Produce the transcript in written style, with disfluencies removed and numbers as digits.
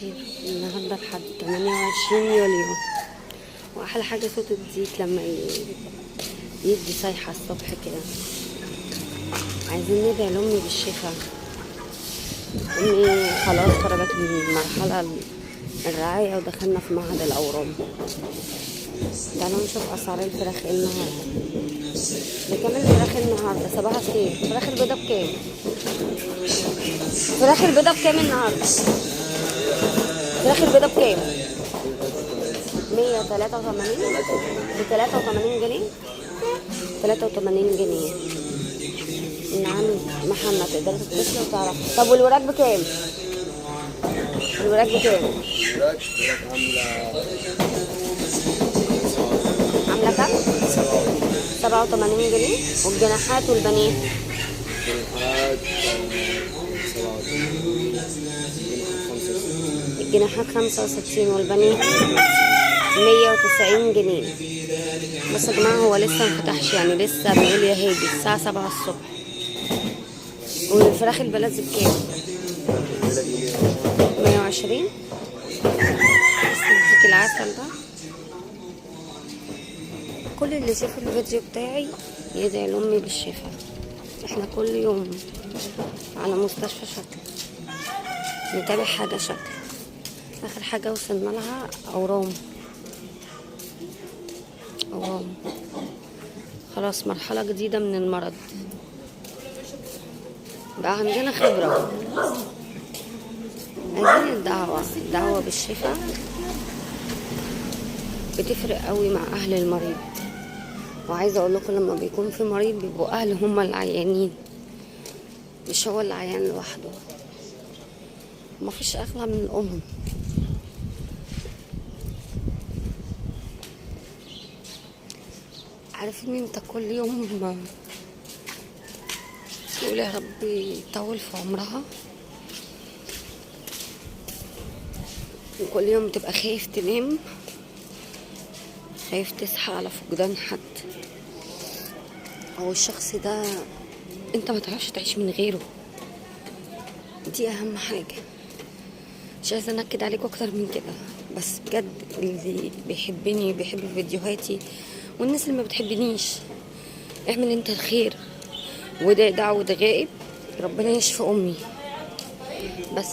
الخير. النهارده لحد 28 يوليو. واحلى حاجة صوت الديك لما يدي صيحة الصبح كده. عايزين ندعي لأمي بالشفاء. أمي خلاص خرجت من المرحلة الرعاية ودخلنا في معهد الأورام. تعالوا نشوف أسعار الفراخ ايه النهاردة. بكام الفراخ النهاردة؟ صباح الخير. الفراخ البيضة بكام؟ الفراخ البيضة بكام النهاردة؟ الفراخ البيضة بكام؟ 183، ب83 جنيه، 83 جنيه. من عند محمد تقدر تتصل وتعرف. طب والوراك بكام؟ الوراك بكام؟ وراك عاملة عاملة كام؟ 87 جنيه. والجناحات والبانيه؟ جناحات 87، جناحات 65. الجناحات 65 والبانيه 190 جنيه. بس يا جماعة هو لسه مفتحش، يعني لسه بنقول يا هادي، الساعة 7 الصبح. والفراخ البلدي بكام؟ 120. بس اديك العسل ده. كل اللي شاف الفيديو بتاعي يدعي لأمي بالشفاء. احنا كل يوم على مستشفى شكل، نتابع حاجة شكل. آخر حاجة وصلنا لها أورام، أورام. خلاص مرحلة جديدة من المرض، بقى عندنا خبرة. عايزين الدعوة، الدعوة بالشفاء بتفرق قوي مع أهل المريض. وعايزة أقول لكم لما بيكون في مريض بيبقوا أهله هما العيانين، مش هو اللي عيان لوحده. مفيش أغلى من الأم. عارف ان انت كل يوم تقول يا رب يطول في عمرها، وكل يوم تبقى خايف تنام، خايف تصحى على فقدان حد او الشخص ده انت ما تعرفش تعيش من غيره. دي اهم حاجة. مش عايزة انكد عليكم اكتر من كده، بس بجد اللي بيحبني بيحب فيديوهاتي والناس اللي ما بتحبنيش، اعمل انت الخير وادعي دعوة غائب ربنا يشفي امي. بس